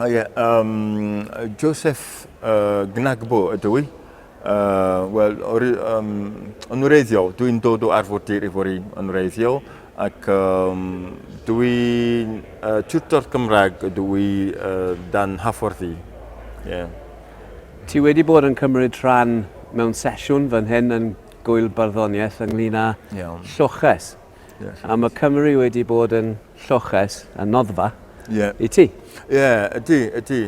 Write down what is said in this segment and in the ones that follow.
O ie, um, Joseph uh, Gnagbo ydw i. Uh, Wel, um, yn wreiddiol, dwi'n dod o arfordir Ifori yn wreiddiol, ac um, dwi'n uh, tutor Cymraeg ydw i uh, dan hyfforddi. Yeah. Ti wedi bod yn cymryd rhan mewn sesiwn fan hyn yn Gŵyl Barddoniaeth ynglyn â Iawn. lloches. Yes. A mae Cymru wedi bod yn lloches a noddfa yeah. i ti. Ie, yeah, ydy, ydy.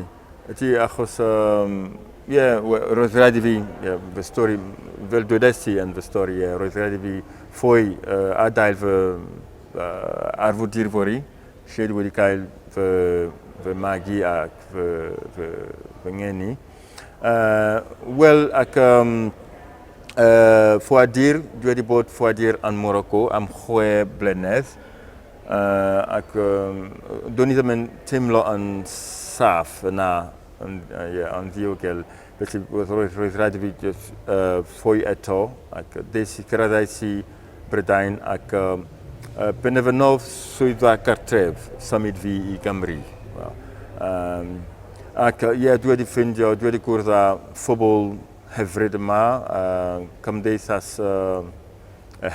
Ydy, achos, um, ie, yeah, roedd rhaid i fi, yeah, fy stori, fel dwedais ti yn fy stori, yeah, roedd rhaid i fi ffoi uh, adael fy uh, arfordir fory, lle dwi wedi cael fy, fy magu ac fy, fy, fy ngeni. Uh, Wel, ac um, uh, ffoadur, dwi wedi bod ffoadur yn Morocco am chwe blynedd. Uh, ac um, do'n i ddim yn teimlo yn saff yna, yn, uh, yeah, yn ddiogel. Felly roedd, roedd, roedd rhaid i fi just, uh, ffoi eto ac des i cyrraeddais i Brydain ac uh, uh, penderfynodd swyddfa gartref symud fi i Gymru. Well, um, Ac ie, yeah, dwi wedi ffeindio, dwi wedi gwrdd â phobl hyfryd yma, uh, cymdeithas uh,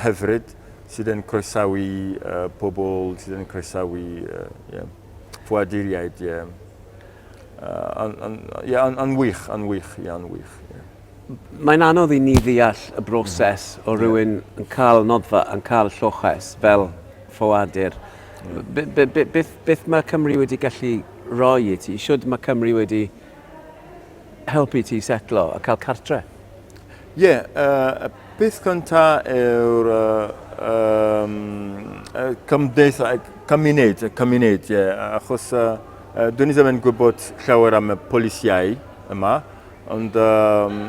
hyfryd sydd yn croesawu uh, pobl, sydd yn croesawu uh, yeah, ffoaduriaid, ie. Yeah. Uh, an, an, yeah, an, an wych, an wych, ie, yeah, an wych. Yeah. Mae'n anodd i ni ddeall y broses mm. o rhywun yeah. yn cael noddfa, yn cael lloches fel ffoadur. Mm. Be, be, be, beth, beth mae Cymru wedi gallu roi i ti? Shwd mae Cymru wedi helpu ti setlo a cael cartre? Ie, yeah, uh, y peth cyntaf yw'r uh, um, cymdeitha, cymuned, y cymuned, ie, yeah, achos uh, uh, dwi'n ddim yn gwybod llawer am y polisiau yma, ond um,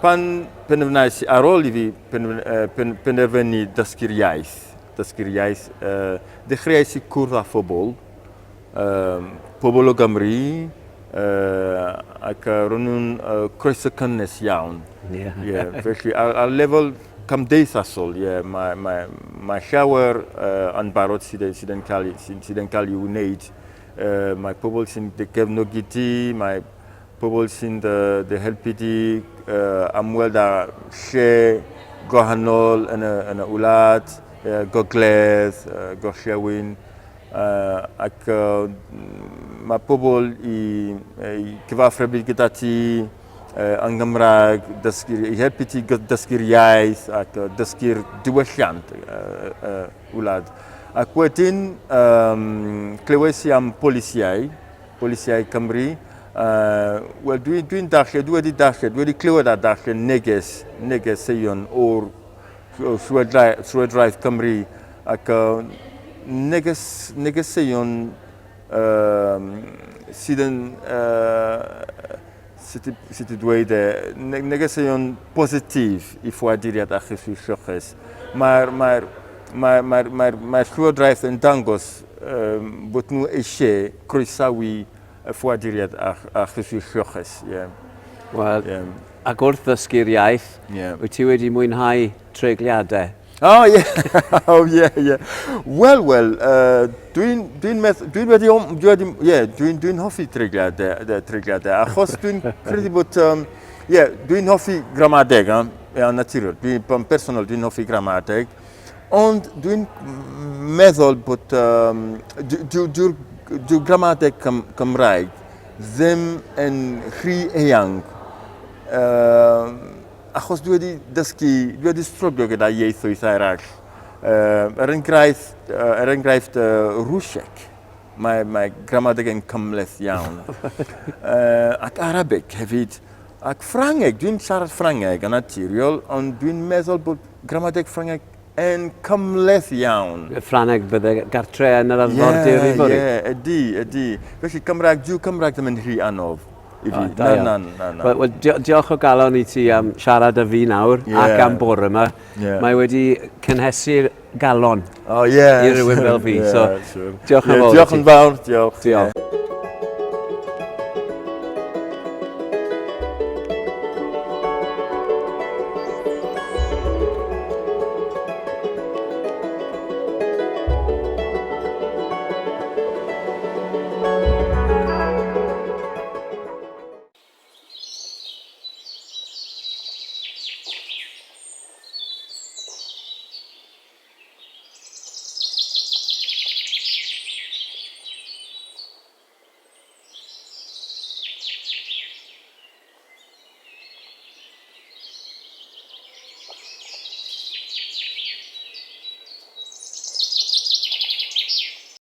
pan penderfynais, ar ôl i fi pen, uh, pen, penderfynu dysgu'r iaith, dysgu'r iaith, uh, dechreuais i cwrdd â phobl, um, pobl o Gymru, uh, ac uh, ro'n nhw'n uh, croeso cynnes iawn. Yeah. yeah, felly ar, ar lefel cymdeithasol, yeah, mae, mae, mae llawer uh, yn barod sydd, sydd, yn cael, sydd, sydd yn cael ei wneud. Uh, mae pobl sy'n dy gefnogi ti, mae pobl sy'n dy, dy helpu di uh, amweld â lle gwahanol yn y, yn y wlad, uh, gogledd, uh, gorllewin. Uh, ac uh, mae pobl i, i cyfathrebu gyda ti uh, yn Gymraeg, dysgu, i helpu ti dysgu'r iaith ac uh, dysgu'r diwylliant uh, uh, wlad. Ac wedyn um, clywais i am polisiau, polisiau Cymru. Uh, Wel, dwi'n dwi, dwi darllen, dwi wedi darllen, dwi wedi clywed a darllen neges, negeseuon o'r Llywodraeth Cymru ac uh, neges, negeseuon uh, sydd yn, uh, sut, i, sut i dweud e, negeseuon positif i ffoaduriaid a chyswllt lloches. Mae'r mae mae, mae, mae, mae Llywodraeth yn dangos um, bod nhw eisiau croesawu y ffoaduriaid a, a chyswllt lloches. Yeah. Wel, yeah. Ac wrth ddysgu'r iaith, yeah. wyt ti wedi mwynhau treigliadau? Oh, yeah. oh, yeah, yeah. Wel, wel, uh, dwi'n dwi meth, dwi wedi, dwi wedi, yeah, dwi'n dwi hoffi treigliadau, treigliadau, achos dwi'n credu bod, um, yeah, dwi'n hoffi gramadeg, hein, yeah, naturiol, dwi'n personol, dwi'n hoffi gramadeg, ond dwi'n meddwl bod, um, dyw'r dwi, dwi gramadeg Cym Cymraeg ddim yn rhy eang. Uh, achos dwi wedi dysgu, dwi wedi stryglo gyda ieithoedd eraill. Uh, er enghraifft, uh, er enghraifft uh, Rwsieg, mae, mae gramadeg yn cymhleth iawn. uh, ac Arabeg hefyd. Ac Ffrangeg, dwi'n siarad Ffrangeg yn naturiol, ond dwi'n meddwl bod gramadeg Ffrangeg yn cymhleth iawn. Y Ffrangeg bydde gartre yn yr arfordir yeah, i Ie, ydy, ydy. Felly Cymraeg, dyw Cymraeg ddim yn rhy anodd i fi. Oh, na, na, na, na. Wel, well, diolch o galon i ti am siarad â fi nawr yeah. ac am bore yma. Yeah. Mae wedi cynhesu'r galon oh, yeah. i rywun fel fi. yeah, so, sure. Diolch yn yeah, fawr. Diolch yn fawr, diolch. Diolch.